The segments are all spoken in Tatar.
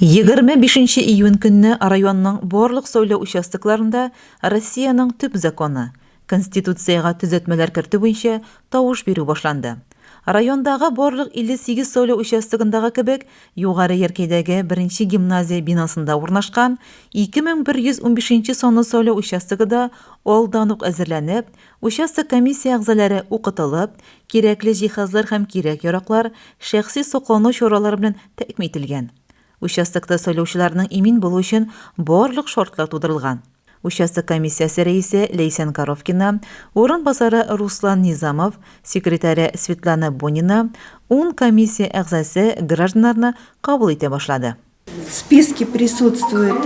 25 нче июнь көнне районның барлык сайлау участокларында Россиянең Төп законы, Конституциягә төзәтмәләр кертү буенча тавыш бирү башланды. Райондагы барлык 58 сайлау участогындагы кебек, Югары Яркәйдәге беренче гимназия бинасында урнашкан 2115 нче санлы сайлау участогы да алдан ук әзерләнеп, Участок комиссия әгъзалары укытылып, кирәкле җиһазлар һәм кирәк-яраклар, шәхси саклану чаралары белән тәэмин ителгән. Участокта сайлаучыларның имин булу өчен барлык шартлар тудырылган. Участок комиссиясе рәисе Ләйсән Коровкина, урынбасары Руслан Низамов, секретаре Светлана Бунина, ун комиссия әгъзасы гражданнарны кабул итә башлады. В списке присутствует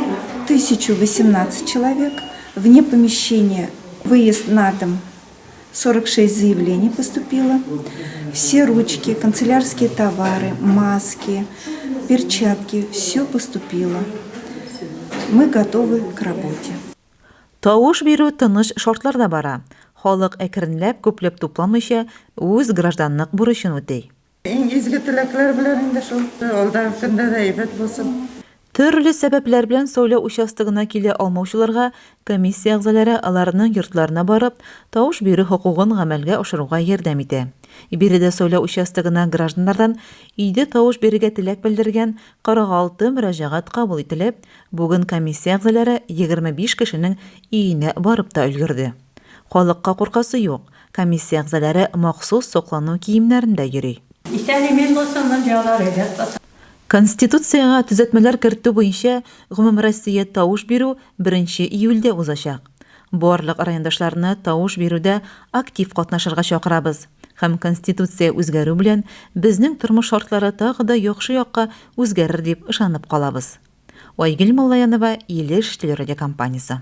1018 человек. Вне помещения выезд на дом 46 заявлений поступило. Все ручки, канцелярские товары, маски, перчатки, все поступило. Мы готовы к работе. Тавыш бирү тыныч шартларда бара. Халык әкренләп, күпләп тупланмыйча, үз гражданлык бурычын үти. Иң изге теләкләр белән инде шул. Алдагы көндә дә әйбәт булсын. Төрле сәбәпләр белән сайлау участогына килә алмаучыларга комиссия әгъзалары аларның йортларына барып, тавыш бирү хокугын гамәлгә ашыруга ярдәм итә. Биредә сайлау участогына гражданнардан өйдә тавыш бирергә теләк белдергән 46 мөрәҗәгать кабул ителеп, бүген комиссия әгъзалары 25 кешенең өенә барып та өлгерде. Халыкка куркасы юк, комиссия әгъзалары махсус саклану киемнәрендә йөри. Исән-имин булсын, дөньялар әйбәт булсын. Конституциягә төзәтмәләр кертү буенча гомумроссия тавыш бирү беренче июльдә узачак. Барлык райондашларны тавыш бирүдә актив катнашырга чакырабыз һәм Конституция үзгәрү белән безнең тормыш шартлары тагы да яхшы якка үзгәрер дип ышанып калабыз. Айгөл Муллаянова, Илеш телерадиокомпаниясе.